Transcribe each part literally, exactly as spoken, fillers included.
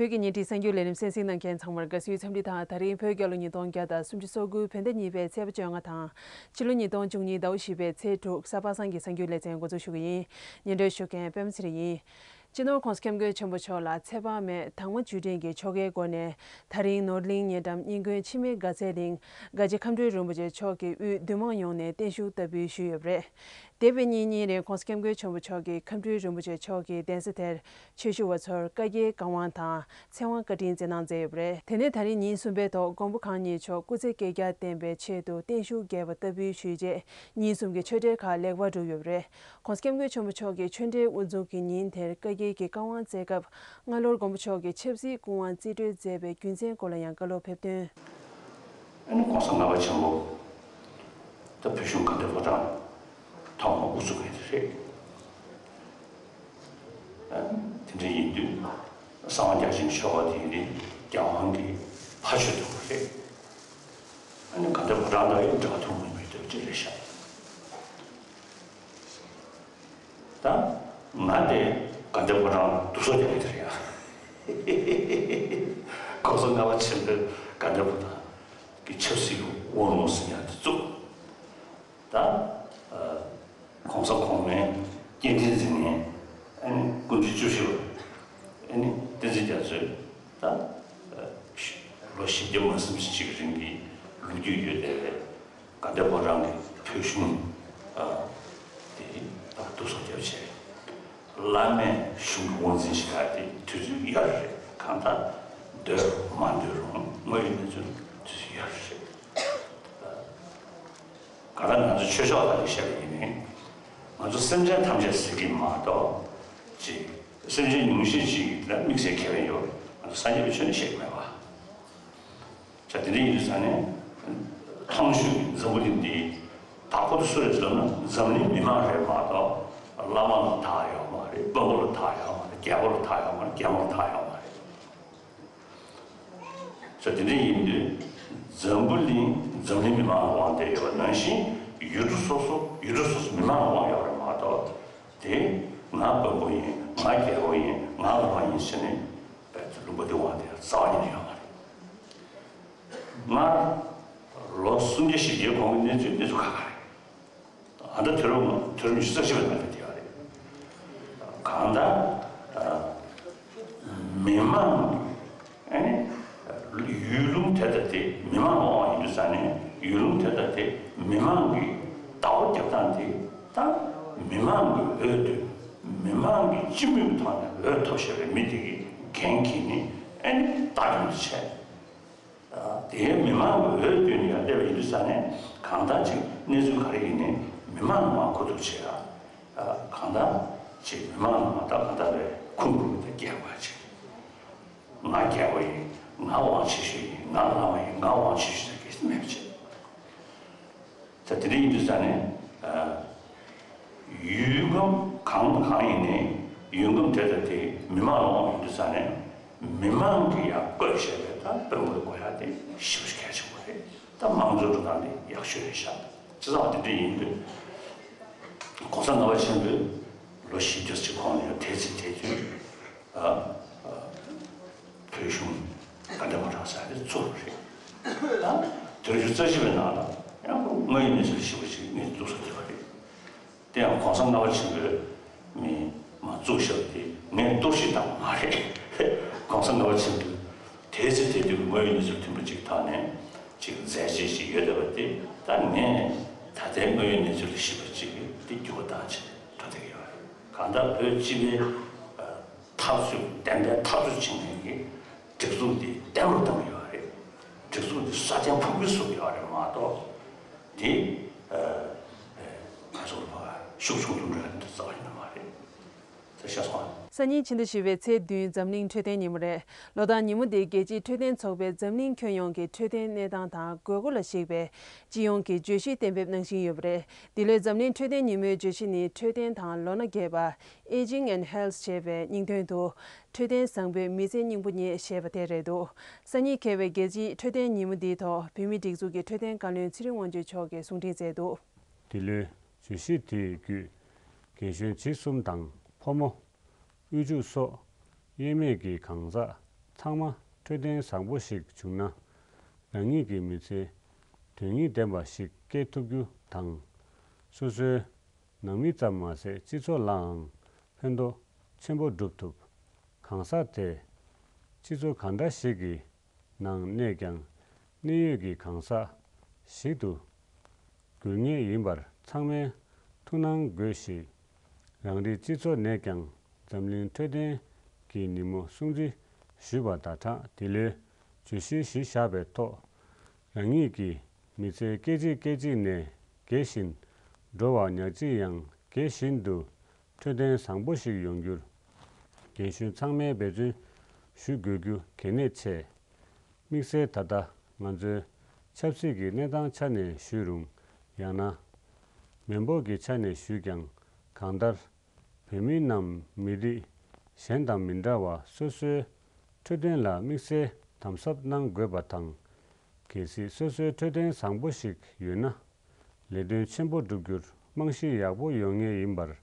བོད་ཀྱི་ཉིན་བྲིས་གསར་འགྱུར་ལས་རིམ་གསན་གཟིགས་གནང་མཁན་ཚང་མར་དགའ་བསུའི་འཚམས་འདྲི་དང་། ད་རིང་བོད་རྒྱལ་ལོ་ཉིས་སྟོང་བརྒྱ་དང་སུམ་ཅུ་སོ་དགུ་བོད་ཟླ་གཉིས་པའི་ཚེས་པ་བཅོ་ལྔ་དང་། ཕྱི་ལོ་ཉིས་སྟོང་བཅུ་གཉིས་ཟླ་བ་བཞི་པའི་ཚེས་དྲུག་གཟའ་པ་སངས་ཀྱི་གསར་འགྱུར་ལེ་ཚན་འགོ་འཛུགས་ཞུ་གི་ཡིན། སྙན་སྒྲོན་ཞུ་མཁན་པད་མ་ཚེ་རིང་ཡིན། སྤྱི་ནོར་༸གོང་ས་༸སྐྱབས་མགོན་ཆེན་པོ་མཆོག་ལ་ཚེ་དཔག་མེད་དྭངས་མ་བརྒྱུད་འཕྲིན་གྱི་ཆོ་གའི་སྒོ་ནས། ད་རིང་ནོར་གླིང་ཉེ་འགྲམ་སྙིང་དགོན་འཆི་མེད་དགའ་ཚལ་གླིང་དགའ་ཆེ་མཁའ་འགྲོ་རིན་པོ་ཆེ་མཆོག་གི་དབུས་འདུས་མང་ཡོངས་ནས་བརྟན་བཞུགས་བསྟར་འབུལ་ཞུས་ཡོད་པ་རེད། འདས་པའི་ཉིན་གཉིས་རིང་༸གོང་ས་༸སྐྱབས་མགོན་ཆེན་པོ་མཆོག་གིས་མཁའ་འགྲོ་རིན་པོ་ཆེ་མཆོག་གི་གདན་ས་དེར་ཆོས་ཞུ་བ་ཚོར་བཀའ་བརྒྱའི་བཀའ་དབང་དང་ཚེ་དབང་བཀའ་དྲིན་སྩལ་གནང་མཛད་ཡོད་པ་རེད། དེ་ནས་ད་རིང་ཉིན་གསུམ་པའི་ཐོག་མགོན་པོ་གང་ཉིད་མཆོག་སྐུ་ཚེ་བསྐལ་བརྒྱར་བརྟན་པའི་ཆེད་དུ་བརྟན་བཞུགས་རྒྱས་པ་བསྟར་འབུལ་ཞུས་རྗེས། ཉིན་གསུམ་གྱི་ཆོས་འབྲེལ་ཁག་ལེགས་པར་གྲུབ་ཡོད་པ་རེད། ༸གོང་ས་༸སྐྱབས་མགོན་ཆེན་པོ་མཆོག་གིས་ཆོས་འབྲེལ་དབུ་འཛུགས་ཀྱི་ཉིན་དེར་བཀའ་བརྒྱད་ཀྱི་བཀའ་དབང་སྩལ་སྐབས། སྔ་ལོར་མགོན་པོ་མཆོག་གིས་ཆབ་སྲིད་སྐུ་དབང་རྩིས་སྤྲོད་མཛད་པའི་རྒྱུ་མཚན་སྐོར་ལ་ཡང་བཀའ་སློབ་ཕེབས་དོན། ཨ་ནི་༸གོང་ས་ལྔ་པ་ཆེན་པོ་ད་བོད་གཞུང་དགའ་ལྡན་ཕོ་བྲང་ཐོག་མར་དབུ་བཙུགས་མཁན་དེ་རེད། ཨ་ནི་དེ་འདྲ་ཡིན་དུས་གསང་བ་རྒྱ་ཆེན་ཆོས་འཁོར་དེ་ཡིན་དུས་རྒྱལ་དབང་གི་ཕ་ཆོས་དུ་མ་རེད། ཨ་ནི་དགའ་ལྡན་ཕོ་བྲང་དང་ཡང་འབྲེལ་བ་ཐུག་མེད་པའི་དོན་ཅི་རེད་ཤག་ད་ང་དེ་དགའ་ལྡན་ཕོ་བྲང་བསྡུ་གསོག་རྒྱག་གི་དེ་རེད་ཡ། ༸གོང་ས་ལྔ་པ་ཆེན་པོས་དགའ་ལྡན་ཕོ་བྲང་གི་ཆབ་སྲིད་དབང་ལུང་ཟེར་ཡ་དེ་བཙུགས། ད་༸གོང་ས་གོང་མའི་སྐྱེ་ཕྲེང་འཛིན་མཁན་ཨ་ནི་སྐུ་ཕྲེང་བཅུ་བཞི་པ་ཨ་ནི་བསྟན་འཛིན་རྒྱ་མཚོས་ད་ལོ་བཞི་བརྒྱ་མ་ཟིན་ཅིག་རིང་གི་ལོ་རྒྱུས་ཡོད་བསྡད་པའི་དགའ་ལྡན་ཕོ་བྲང་གི་བོད་གཞུང་དེ་ད་བསྡུ་གསོག་བརྒྱབ་བྱས། བླ་མས་གཞུང་གི་དབང་འཛིན་བྱེད་ཡག་དེ་དུས་ཚོད་ཡོལ་རེད། གང་ལྟར་འདོད་མ་འདོད་རུང་དངོས་ཡོད་གནས་ཚུལ་དུས་ཚོད་ཡོལ་རེད། གང་ལྟར་ང་ཚོ་ཆོས་ཕྱོགས་ལ་བཤད་པ་ཡིན་ནའི། ང་ཚོ་སེམས་ཅན་ཐམས་ཅད་ཟེར་གྱི་མ་གཏོགས་ཅིག་སེམས་ཅན་ཉུང་ཤས་ཤིག་ལ་དམིགས་བསལ་ཁེ་ཕན་ཡོད་ང་ཚོ་སངས་རྒྱས་པའི་ཆོས་ནི་བཤད་ཀྱི་མེད་པ། ཆ་དེ་འདྲ་ཡིན་དུས་ཙང་ནས་མཐོང་ཆོས་ཀྱི་འཛམ་བུ་གླིང་འདི་བདག་པོ་དེ་སུ་རེད་ཟེར་ན་འཛམ་གླིང་མི་མང་རེད་མ་གཏོགས་བླ་མ་ལ་བདག་ཡོད་མ་རེད། དཔོན་པོ་ལ་བདག་ཡོད་མ་རེད། རྒྱལ་པོ་ལ་བདག་ཡོད་མ་རེད། རྒྱལ་མོ་ལ་བདག་ཡོད་མ་རེད། ས་དེ་འདྲ་ཡིན་དུས་འཛམ་བུ་གླིང་འཛམ་གླིང་མི་མང་ལ་དབང་བསྡད་ཡོད་པ་ནང་བཞིན་ཡུལ་གྲུ་སོ་སོ་ཡུལ་གྲུ་སོ་སོ་མི་མང་ལ་དབང་ཡོད་རེད་མ་གཏོགས་དེ་ང་དཔོན་པོ་ཡིན། ང་རྒྱལ་པོ་ཡིན། ང་ལ་དབང་ཡིན་ཟེར་ནས་བལ་དུ་ལུང་པ་དེ་དབང་དེ་རྩ་བ་ཉིད་ནས་ཡོད་མ་རེད། ང་ལོ་སུམ་བརྒྱ་བཞི་བརྒྱའི་གོང་གི་གནས་ཚུལ་གནས་ཚུལ་ཁག་ཁག་རེད། ཨ་ད་དུས་རབས་དུས་རབས་ཉི་ཤུ་རྩ་གཅིག་པའི་ནང་དུ་བསྡད་ཡོད་རེད། གང་ལྟར་མི་མང་ཨ་ནི་ཡུལ་ལུང་དེ་དང་དེ་མི་མང་འོང་བ་ཡིན་དུས་ཙང་ནས་ཡུལ་ལུང་དེ་དང་དེ་མི་མང་གི་ཟླ་བ་རྒྱབ་སྟངས་དེ་ད་མི་མང་གི་འོས་བསྡུ་མི་མང་གི་སྤྱི་མོས་ཐོག་ནས་འོས་ཐོབ་བཞག་པའི་མི་དེ་གི་འགན་འཁྱེར་ནས་ཨ་ནི་ལྟ་སྐྱོང་དུ་བྱས། དེའི་མི་མང་གི་འོས་བསྡུ་ནས་ཡར་སླེབས་པ་ཡིན་དུས་ཙང་ནས་གང་ལྟར་ཅིག་གནས་ཚུལ་ག་རེ་ཡིན་ནའི་མི་མང་མར་གོ་བསྡུར་བྱེད་ཡ། གང་ལྟར་ཅིག་མི་མང་ལ་མ་བརྟག་གང་ལྟར་བའི་ཁུངས་དགོས་པ་དེ་རྒྱལ་བ་ཅིག་ང་རྒྱལ་པོ་ཡིན། ང་དབང་ཆེ་ཤོས་ཡིན། ང་བླ་མ་ཡིན། ང་དབང་ཆེ་ཤོས་ཟེར་གལ་སྲིད་མེད་པ་བྱེད། ད་དེ་འདྲ་ཡིན་དུས་ཙང་ནས་ཡུལ་ཁམས་གང་དང་གང་ཡིན་ནའི་ཡུལ་ཁམས་དེ་དང་དེ་མི་མང་ལ་དབང་ཡོད་དུས་ཙང་ནས་མི་མང་གི་ཡང་བསྐོས་བྱས་པའི་ད་དཔོན་པོ་དགོས་ཡ་དེ་ཞེ་པོ་ཞིག་གལ་ཆེན་པོ་རེད། ད་མང་གཙོའི་འགྲོ་སྟངས་དེ་ཡག་ཤོས་རེད་ཤག་བྱས་ཙང་དེ་འདྲ་ཡིན་དུས་༸གོང་ས་ལྔ་པ་ཆེན་པོས་ལོ་བཞི་བཅུ་ཅིག་གོང་ལ་ཡང་དེ་ཚེ་དེ་དུས་བོད་གཞུང་དགའ་ལྡན་ཕོ་བྲང་ཟེར་ཡ་དེ་བཙུགས་པ་རེད། ད་དུས་རབས་ཉི་ཤུ་རྩ་བཞི་པའི་ནང་ལ་ཡང་དངོས་ཡོད་གནས་ཚུལ་ཞིབ་པོ་ཞིག་ངས་བཙུགས་ས་དེ་བ་རེད། དེ་ཡང་༸གོང་ས་ལྔ་པ་ཆེན་པོས་མི་མ་བཙུགས་ཞབས་དེ་ངས་གཏོར་བཤིག་བཏང་མ་རེད། ༸གོང་ས་ལྔ་པ་ཆེན་པོས་དེའི་ཚེ་དེ་དུས་དངོས་ཡོད་གནས་ཚུལ་མཐུན་པ་ཅིག་ཐོག་ནས་ཅིག་མཛད་རྗེས་ཅིག་ཡོད་བསྡད་པ་དེ་ད་ངས་ད་ལྟའི་དངོས་ཡོད་གནས་ཚུལ་ལ་གཞིགས་པ་ཅིག་དེ་འགྱུར་བ་བཏང་བྱས་འགྲོ་བསྡད་ཀྱི་ཡོད་རེད། གང་ལྟར་བོད་སྤྱི་པའི་འཐབ་རྩོད་བདེན་པའི་འཐབ་རྩོད་བྱེད་མཁན་གྱི་སྒྲིག་འཛུགས་འདི་བརྟན་པོར་བཏང་གི་ཡོད་རེད། སྒྲིག་འཛུགས་འདི་སྲ་བརྟན་ཕུགས་ཀྱི་བཟོ་གི་ཡོད་རེད་མ་གཏོགས་འདི་ཨ་ཨ་ང་ཚོ་ལ་ཕར་ཤུགས་ཆུང་དུ་འགྲོ་ཡ་འདི་རྩ་བ་ཉིད་ནས་མ་རེད། ད་ཤེས་སོང་ཨ། སང་ཉིན་ཕྱི་ཟླ་བཞི་པའི་ཚེས་བདུན་འཛམ་གླིང་འཕྲོད་བསྟེན་ཉིན་མོ་རེད། ལོ་ལྟར་ཉིན་མོ་འདི་རྒྱལ་སྤྱིའི་འཕྲོད་བསྟེན་ཚོགས་པས་འཛམ་གླིང་ཁྱོན་ཡོངས་ཀྱི་འཕྲོད་བསྟེན་གནས་སྟངས་དང་དགོས་མཁོ་ལ་གཞིགས་པའི་སྤྱི་ཡོངས་ཀྱི་བརྗོད་གཞི་གཏན་འབེབས་གནང་བཞིན་ཡོད་པ་རེད། འདི་ལོའི་འཛམ་གླིང་འཕྲོད་བསྟེན་ཉིན་མོའི་བརྗོད་གཞི་ནི་འཕྲོད་བསྟེན་དང་ལོ་ན་རྒས་པ། Aging and Health ཞེས་པའི་སྙིང་དོན་དུ། འཕྲོད་བསྟེན་བཟང་པོས་མི་ཚེ་སྙིང་པོ་རྙེད་ཞེས་པ་དེ་རེད་འདུག་སང་ཉིན་འཁེལ་བའི་རྒྱལ་སྤྱིའི་འཕྲོད་བསྟེན་ཉིན་མོ་འདིའི་ཐོག་བོད་མིའི་སྒྲིག་འཛུགས་ཀྱི་འཕྲོད་བསྟེན་བཀའ་བློན་ཚེ་རིང་དབང་ཕྱུག་མཆོག་གིས་གསུང་འཕྲིན་སྩལ་འདུག་འདི་ལོའི་བརྗོད་གཞི་དེ་བརྒྱུད་རྒན་གཞོན་བྱིས་གསུམ་དང་ཕོ་མོ། དབུལ་ཕྱུག་སོགས་དབྱེ་མེད་ཀྱི་གང་ཟག་ ཚང་མ་འཕྲོད་བསྟེན་བཟང་པོ་ཞིག་བྱུང་ན། རང་ཉིད་ཀྱི་མི་ཚེ་དོན་སྙིང་ལྡན་པ་ཞིག་སྐྱེལ་ཐུབ་རྒྱུ་དང་། སོ་སོའི་ནང་མི་ཙམ་མ་ཟད་སྤྱི་ཚོགས་ལའང་ཕན་ཐོགས་ཆེན་པོ་སྒྲུབ་ཐུབ། གང་ཟག་དེ་སྤྱི་ཚོགས་གང་འདྲ་ཞིག་གི་ནང་གནས་ཀྱང་། གནས་ཡུལ་གྱི་གང་ཟག་ཞིག་ཏུ་འགྱུར་ངེས་ཡིན་པར་ཚང་མས་ཐུགས་སྣང་དགོས་ཤིང་། རང་རེའི་སྤྱི་ཚོགས་ནས་ཀྱང་འཛམ་གླིང་འཕྲོད་བསྟེན་གྱི་ཉིན་མོ་སྲུང་བརྩི་ཞུས་པ་དང་སྦྲགས། འདི་ལོའི་བརྗོད་གཞི་གཞི་བཞག་པའི་ཐོག་རང་ཉིད་ཀྱི་མི་ཚེ་སྐད་ཅིག་སྐད་ཅིག་ནས་རྒས་བཞིན་འགྲོ་བ་ཉག་གཅིག་ཡང་རྒས་བཞིན་དུ་འཕྲོད་བསྟེན་བཟང་པོ་ཞིག་ཡོང་རྒྱུར། རྒན་གཞོན་ཚང་མས་འབད་བརྩོན་ཞུ་དགོས་རྒྱུ་གལ་གནད་ཆེ། དམིགས་བསལ་ད་ལྟ་ང་ཚོའི་ཆབ་སྲིད་ཀྱི་གནས་སྟངས་ཆ་ནས་ཞུས་རུང་། ཡང་ན་མི་འབོར་གྱི་ཆ་ནས་ཞུས་ཀྱང་། གང་ལྟར་བོད་མི་རྣམས་མི་རིགས་གཞན་དང་མི་འདྲ་བར་སོ་སོའི་འཕྲོད་བསྟེན་ལ་དམིགས་བསལ་དམ་ཟབ་གནང་དགོས་པ་དང་། གལ་སྲིད་སོ་སོའི་འཕྲོད་བསྟེན་བཟང་པོ་ཞིག་ཡོད་ན། ལས་དོན་ཆེན་པོ་བསྒྲུབ་རྒྱུར་རྨང་གཞི་ཡག་པོ་ཡོང་ངེས་ཡིན་པར་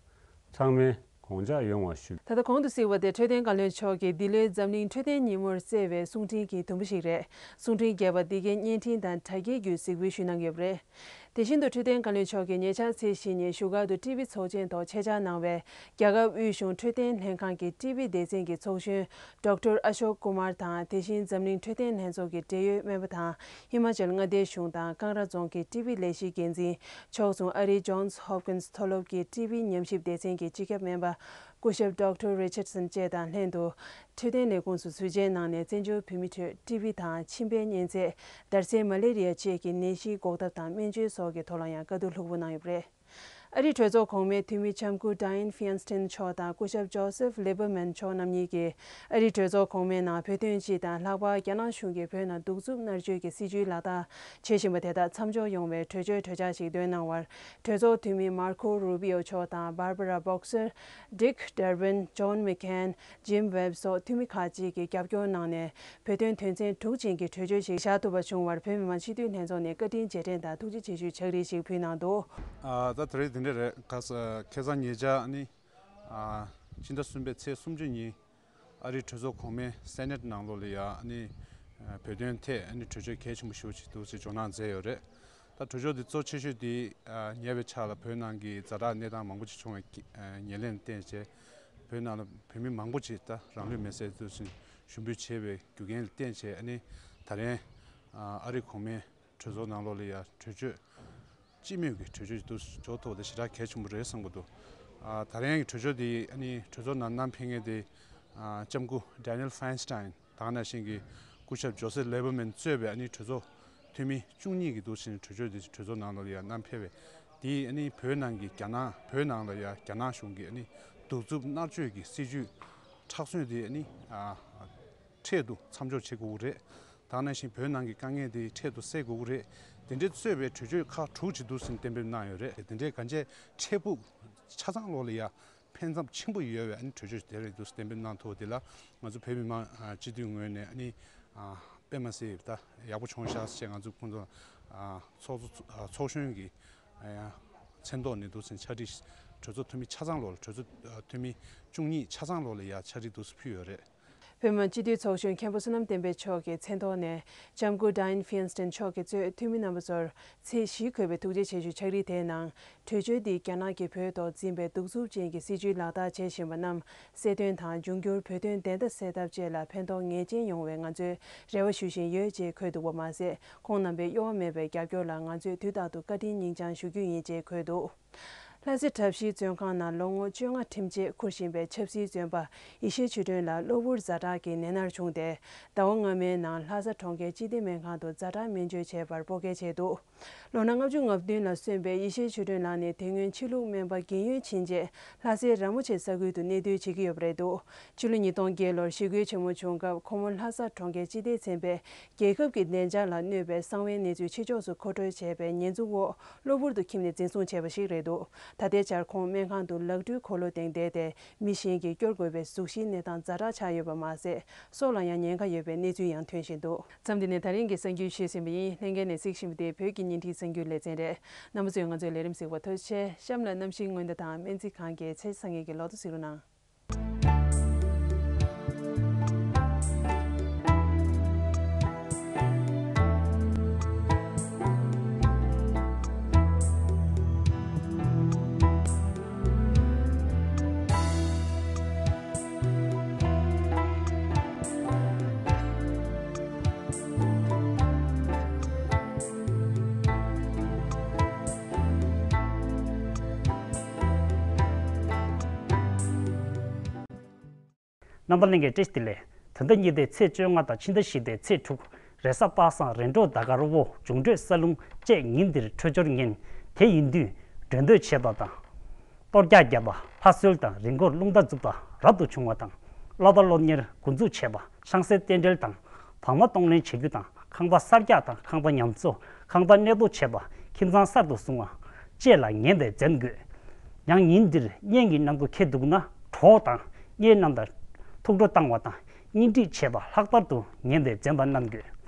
ཚང་མས་དགོངས་འཇགས་ཡོང་བ་ཞུ། ད་ལྟ་གོང་དུ་གཟིགས་པ་དེ་འཕྲོད་བསྟེན་བཀའ་བློན་མཆོག་གིས་འདི་ལོའི་འཛམ་གླིང་འཕྲོད་བསྟེན་ཉིན་མོར་བསྩལ་བའི་གསུང་འཕྲིན་གྱི་དུམ་བུ་ཞིག་རེད། གསུང་འཕྲིན་རྒྱས་པ་འདི་གའི་བརྙན་འཕྲིན་དང་དྲ་རྒྱའི་བརྒྱུད་གཟིགས་འབུལ་ཞུས་གནང་ཡོད་པ་རེད། དེ་བཞིན་དུ་འཕྲོད་བསྟེན་བཀའ་བློན་མཆོག་གིས་ཉེ་ཆར་ཚེས་བཞི་ཉིན་བཞུགས་སྒར་དུ་ཊི་བི་ཚོགས་ཆེན་ཐོག་ཆེད་བཅར་གནང་བའི་རྒྱ་གར་དབུས་གཞུང་འཕྲོད་བསྟེན་ལྷན་ཁང་གི་ཊི་བི་སྡེ་ཚན་གྱི་ཚོགས་གཞོན་ཌོག་ཊར་ཨ་ཤོག་ཀུ་མར་དང་། དེ་བཞིན་འཛམ་གླིང་འཕྲོད་བསྟེན་ལྷན་ཚོགས་ཀྱི་འབྲེལ་ཡོད་སྨན་པ་དང་། ཧི་མ་ཅལ་མངའ་སྡེའི་གཞུང་དང་ཀང་ར་རྫོང་གི་ཊི་བི་ལས་གཞིའི་འགན་འཛིན། ཕྱོགས་མཚུངས་ཨ་རིའི་ཇོན་སི་ཧོབ་ཀིན་སི་མཐོ་སློབ་ཀྱི་ཊི་བི་ཉམས་ཞིབ་སྡེ་ཚན་གྱི་སྤྱི་ཁྱབ་སྨན་པ་སྐུ་ཞབས་ཌོག་ཊར་རི་ཆར་སན་བཅས་དང་ལྷན་དུ། འཕྲོད་བསྟེན་ལས་ཁུངས་སུ་ཟུར་མཇལ་གནང་ནས། བཙན་བྱོལ་བོད་མི་ཁྲོད་ཊི་བི་དང་མཆིན་པའི་གཉན་ཚད། འདར་སའི་མ་ལེ་རི་ཡ་བཅས་ཀྱི་ནད་གཞིའི་འགོག་ཐབས་དང་སྨན་བཅོས་སོགས་ཀྱི་ཐོག་ལ་ཡང་བཀའ་བསྡུར་ལྷུག་པོ་གནང་ཡོད་པ་རེད། ཨ་རིའི་གྲོས་ཚོགས་གོང་མའི་འཐུས་མི་ལྕམ་སྐུ་Dianne Feinstein མཆོག་དང་སྐུ་ཞབས་Joseph Lieberman མཆོག་རྣམ་གཉིས་ཀྱིས་ཨ་རིའི་གྲོས་ཚོགས་གོང་མའི་ནང་བོད་དོན་སྤྱི་དང་། ལྷག་པར་རྒྱ་ནག་གཞུང་གིས་བོད་ནང་གདུག་རྩུབ་མནར་གཅོད་ཀྱི་སྲིད་བྱུས་ལག་བསྟར་བྱེད་བཞིན་པ་དེ་དག་མཚམས་འཇོག་ཡོང་བའི་གྲོས་ཆོད་གྲོས་འཆར་ཞིག་བཏོན་གནང་བར། གྲོས་ཚོགས་འཐུས་མི་Marco Rubio མཆོག་དང་། Barbara Boxer། Dick Durbin། John McCain། Jim Webb སོགས་འཐུས་མི་ཁག་ཅིག་གིས་རྒྱབ་སྐྱོར་གནང་ནས། བོད་དོན་དོན་ཚན་དྲུག་ཅན་གྱི་གྲོས་ཆོད་ཞིག་བཞག་ཐུབ་པ་བྱུང་བར། བོད་མི་མང་སྤྱི་འཐུས་ལྷན་ཚོགས་ནས་བཀའ་དྲིན་རྗེས་དྲན་དང་ཐུགས་རྗེ་ཆེ་ཞུའི་ཕྱག་བྲིས་ཤིག་ཕུལ་གནང་འདུག། ཨ། ད་དེ་རིང་འདི་འདྲ་རེད། ཁ་ས་ཁ་སང་ཉེ་ཆར་ནི། ཨ། ཕྱི་ཟླ་གསུམ་པའི་ཚེས་སུམ་ཅུ་ཉིན་ཨ་རིའི་གྲོས་ཚོགས་གོང་མའི་སེ་ནེ་ཊི་ནང་ལོགས་ལ་ཡ་ནི་བོད་དོན་ཐད་ནི་གྲོས་ཆོད་གལ་ཆེན་པོ་ཞེ་པོ་ཅིག་འདུག་ཅེས་འཇོག་གནང་མཛད་ཡོད་རེད། ད་གྲོས་ཆོད་འདི་གཙོ་ཆེ་ཤོས་འདི་ཉེ་བའི་ཆར་ལ་བོད་ནང་གི་ཛ་དྲག་གནས་སྟངས་མང་པོ་ཅིག་བྱུང་བའི་ཉེར་ལེན་བརྟེན་བྱས། བོད་ནང་ལ་བོད་མི་མང་པོ་ཅིག་ད་རང་ལུས་མེར་སྲེག་འདུག་ཅེས་ཞུ་འབོད་བྱས་པའི་རྒྱུ་རྐྱེན་ལ་བརྟེན་བྱས། ཨ་ནི་ད་རིང་ཨ་རིའི་གོང་མའི་གྲོས་ཚོགས་ནང་ལོགས་ལ་ཡ་གྲོས་ཆོད་སྤྱི་མོས་ཀྱི་གྲོས་ཆོད་ཅིག་འདུག་འཇོག་ཐུབ་པ་དེ་ཞེ་དྲག་གལ་ཆེན་པོ་རེད་བསམ་གྱི་འདུག། ཨ། ད་རིང་གི་གྲོས་ཆོད་དེ་ཨ་ནི་གྲོས་ཚོགས་ནང་བསྣམས་ཕེབས་མཁན་དེ། ཨ། ལྕམ་སྐུ་Dianne Feinstein དང་ནང་བཞིན་གྱི་སྐུ་ཞབས་Joseph Lieberman གཙོས་པའི་ཨ་ནི་གྲོས་ཚོགས་འཐུས་མི་བཅུ་གཉིས་ཀྱིས་འདུག་ཕྱིན་གྲོས་ཆོད་དེ་གྲོས་ཚོགས་ནང་ལ་ཡ་བསྣམས་ཕེབས་པས། དེ་ཨ་ནི་བོད་ནང་གི་རྒྱ་ནག་བོད་ནང་ལ་ཡ་རྒྱ་ནག་གཞུང་གི་ཨ་ནི་གདུག་རྩུབ་མནར་གཅོད་ཀྱི་སྲིད་བྱུས་མཁྲེགས་བཟུང་དེ་ཨ་ནི། ཨ། འཕྲལ་དུ་མཚམས་འཇོག་བྱེད་དགོས་ཀྱི་རེད། དེ་ནང་བཞིན་བོད་ནང་གི་དཀའ་ངལ་དེ་འཕྲལ་དུ་སེལ་དགོས་ཀྱི་རེད། དེ་འདྲའི་གཙོས་པའི་གྲོས་ཆོད་ཁག་དྲུག་ཅིག་འདུག་ཟིན་གཏན་འབེབས་གནང་ཡོད་རེད། དེ་འདྲའི་གང་ཅི་འཕྲལ་ཕུགས་ཆ་ཚང་ལོགས་ལ་ཡ་ཕན་ཐོགས་ཆེན་པོ་ཡོད་པའི་ཨ་ནི་གྲོས་ཆོད་དེ་རེད་འདུག་གཏན་འབེབས་གནང་ཐུབ་པ་དེ་ལ་ང་ཚོ་བོད་མི་མང་སྤྱི་འཐུས་ངོས་ནས་ཨ་ནི་དཔེ་མ་སྲིད་ད་ཡག་པོ་བྱུང་ཤག་ཅེས་ང་ཚོ་ཁོང་ཚོ་ཚོགས་གཙོ་ཚོགས་གཞོན་གྱི་མཚན་ཐོག་ནས་འདུག་ཟིན་ཕྱག་བྲིས། གྲོས་ཚོགས་འཐུས་མི་ཆ་ཚང་ལོགས་ལ་གྲོས་ཚོགས་འཐུས་མི་བཅུ་གཉིས་ཆ་ཚང་ལོགས་ལ་ཡ་ཕྱག་བྲིས་འདུག་སེ་ཕུལ་ཡོད་རེད། བོད་མི་མང་སྤྱི་འཐུས་ཚོགས་གཞོན་མཁན་པོ་བསོད་ནམས་བསྟན་འཕེལ་མཆོག་གི་མཚན་ཐོག་ནས་ལྕམ་སྐུ་Dianne Feinstein མཆོག་གིས་གཙོས་འཐུས་མི་རྣམ་པ་ཚོར་ཚེས་བཞི་འཁོད་པའི་ཐུགས་རྗེ་ཆེ་ཞུའི་ཕྱག་བྲིས་དེའི་ནང་། གྲོས་ཆོད་འདིས་རྒྱ་ནག་གིས་བོད་ཐོག་འཛིན་པའི་གདུག་རྩུབ་ཅན་གྱི་སྲིད་བྱུས་ལག་བསྟར་བྱེད་བཞིན་པ་རྣམས་གསལ་སྟོན་དང་། འབྱུང་འགྱུར་བོད་དོན་བདེན་མཐའ་གསལ་ཐབས་བཅས་ལ་ཕན་ཐོགས་ངེས་ཅན་ཡོང་བའི་ང་ཚོས་རེ་བ་ཞུ་བཞིན་ཡོད་ཅེས་འཁོད་འདུག་པ་མ་ཟད། ཁོང་རྣམ་པའི་གཡོ་བ་མེད་པའི་རྒྱབ་སྐྱོར་ལ་ང་ཚོས་དུས་རྟག་ཏུ་བཀའ་དྲིན་སྙིང་བཅངས་ཞུ་རྒྱུ་ཡིན་ཅེས་འཁོད་འདུག། ལྷ་སའི་གྲྭ་བཞིའི་བཙོན་ཁང་ནང་ལོ་ངོ་བཅོ་ལྔ་ཁྲིམས་ཆད་འཁུར་བཞིན་པའི་ཆབ་སྲིད་བཙོན་པ་ཡེ་ཤེས་ཆོས་སྒྲོན་ལགས་གློ་བུར་ཛ་དྲག་གི་ནད་མནར་བྱུང་སྟེ། ཟླ་བ་སྔ་མའི་ནང་ལྷ་ས་གྲོང་ཁྱེར་སྤྱི་བདེ་སྨན་ཁང་དུ་ཛ་དྲག་སྨན་བཅོས་བྱས་པར་སྤོ་འགལ་བྱས་འདུག། ལོ་ན་ལྔ་བཅུ་ང་བདུན་ལ་སོན་པའི་ཡེ་ཤེས་ཆོས་སྒྲོན་ལགས་ནི་དེ་སྔོན་ཕྱི་ལུགས་སྨན་པ་རྒན་ཡོལ་ཕྱིན་རྗེས་ལྷ་སའི་ར་མོ་ཆེ་ས་ཁུལ་དུ་གནས་སྡོད་བྱེད་ཀྱི་ཡོད་པ་རེད་འདུག། ཕྱི་ལོ་ཉིས་སྟོང་བརྒྱད་ལོར་ཞི་རྒོལ་ཆེན་མོ་བྱུང་སྐབས། ཁོ་མོ་ལྷ་ས་གྲོང་ཁྱེར་སྤྱི་བདེ་ཚན་པས་རྒྱལ་ཁབ་ཀྱི་བདེ་འཇགས་ལ་གནོད་པའི་གསང་བའི་གནས་ཚུལ་ཕྱི་ཕྱོགས་སུ་མཁོ་སྤྲོད་བྱས་པའི་ཉེས་འཛུགས་འོག་གློ་བུར་དུ་ཁྱིམ་ནས་འཛིན་བཟུང་བྱས་པ་ཞིག་རེད་འདུག། ད་ལྟའི་ཆར་ཁོང་སྨན་ཁང་དུ་ལག་འཁྲུའི་འཁོར་ལོ་སྟེང་བསྡད་དེ། མི་གཞན་གྱིས་སྐྱོར་དགོས་པའི་གཟུགས་གཞིའི་གནས་སྟངས་ཛ་དྲག་ཆགས་ཡོད་པ་མ་ཟད། སྲོག་ལ་ཡང་ཉེན་ཁ་ཡོད་པའི་གནས་ཚུལ་ཡང་ཐོན་བཞིན་འདུག། མཚམས་འདི་ནས་ད་རིང་གི་གསར་འགྱུར་ཞུས་ཟིན་པ་ཡིན། ལྷན་རྒྱས་ནས་གཟིགས་བཞིན་པ་དེ་བོད་ཀྱི་བརྙན་འཕྲིན་གསར་འགྱུར་ལེ་ཚན་རེད། རྣམ་པ་ཚོས་ང་ཚོའི་ལས་རིམ་གཟིགས་པར་ཐུགས་རྗེ་ཆེ། གཤམ་ལ་གནམ་གཤིས་སྔོན་བརྡ་དང་སྨན་རྩིས་ཁང་གི་ཚེས་བཟང་ངན་གྱི་ལོ་ཐོ་གཟིགས་རོགས་གནང་། རྣམ་པ་ལྷན་རྒྱས་བཀྲ་ཤིས་བདེ་ལེགས། ད་ལྟ་ཉིན་དེའི་ཚེས་བཅོ་ལྔ་དང་ཕྱི་ཟླ་བཞི་པའི་ཚེས་དྲུག་རེས་གཟའ་པ་སངས། རེས་འགྲོགས་ཟླ་སྐར་བོ། འབྱུང་འཕྲོད་ས་རླུང་བཅས་ཉིན་འདིར་འཕྲོད་སྦྱོར་ངན། དེ་ཡིན་དུས་སྒྲོལ་འདོད་བྱེད་པ་དང་། གཏོར་རྒྱག་བརྒྱབ་པ། ལྷ་གསོལ་དང་རི་མགོར་རླུང་རྟ་འཛུགས་པ་རབ་ཏུ་བྱུང་བ་དང་། སློབ་པ་སློབ་གཉེར་འགོ་འཛུགས་བྱེད་པ། ཆང་སའི་རྟེན་འབྲེལ་དང་། བག་མ་གཏོང་ལེན་བྱེད་རྒྱུ་དང་། ཁང་པ་གསར་རྒྱག་དང་ཁང་པ་ཉམས་གསོ། ཁང་པ་གནས་སྤོ་བྱེད་པ། ཁྱིམ་ཚང་གསར་དུ་བཟུང་བ་བཅས་ལ་ངན་པས་འཛེམ་དགོས། ཡང་ཉིན་འདིར་གཉེན་གྱི་ནང་དུ་འཁྱེར་འདུག་ན་གྲོགས་དང་གཉེན་རྣམས་དང་ཐུགས་སྤྲོ་བཏང་བ་དང་གཉེན་སྒྲིག་བྱེད་པ་ལྷག་པར་དུ་ངན་པས་འཛེམ་པ་གནང་དགོས།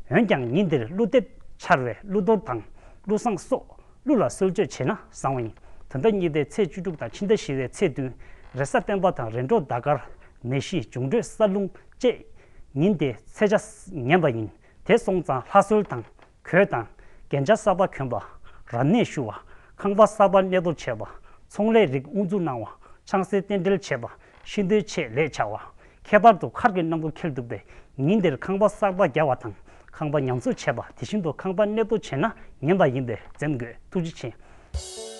འོན་ཀྱང་ཉིན་འདིར་ཀླུ་འདེབས་འཆར་བས་ཀླུ་གཏོར་དང་ཀླུ་བསངས་སོགས་ཀླུ་ལ་གསོལ་མཆོད་བྱས་ན་བཟང་བ་ཡིན། ད་ལྟ་ཉིན་དེའི་ཚེས་བཅུ་དྲུག་དང་ཕྱི་ཟླ་བཞི་པའི་ཚེས་བདུན། རེས་གཟའ་སྤེན་པ་དང་རེས་འགྲོགས་ཟླ་སྐར། ནད་གཞི། འབྱུང་འཕྲོད་ས་རླུང་བཅས་ཉིན་དེའི་ཚེས་ཆ་ངན་པ་ཡིན། དེ་སོང་ཙང་ལྷ་གསོལ་དང་། གོས་དང་། རྒྱན་ཆ་གསར་པ་གྱོན་པ། རབ་གནས་ཞུ་བ། ཁང་པ་གསར་པ་གནས་སྤོ་བྱེད་པ། ཚོང་ལས་རིགས་དབུ་འཛུགས་གནང་བ། ཆང་སའི་རྟེན་འབྲེལ་བྱེད་པ། ཤིན་ཏུའི་ཆེད་ལས་བྱ་བ། ཁྱད་པར་དུ་མཁར་གྱི་ནང་དུ་འཁྱེར་འདུག་པས་ཉིན་དེར་ཁང་པ་གསར་པ་རྒྱག་པ་དང་ཁང་པ་ཉམས་གསོ་བྱེད་པ། དེ་བཞིན་དུ་ཁང་པ་གནས་སྤོ་བྱས་ན་ངན་པ་ཡིན་པས་འཛེམ་དགོས། ཐུགས་རྗེ་ཆེ།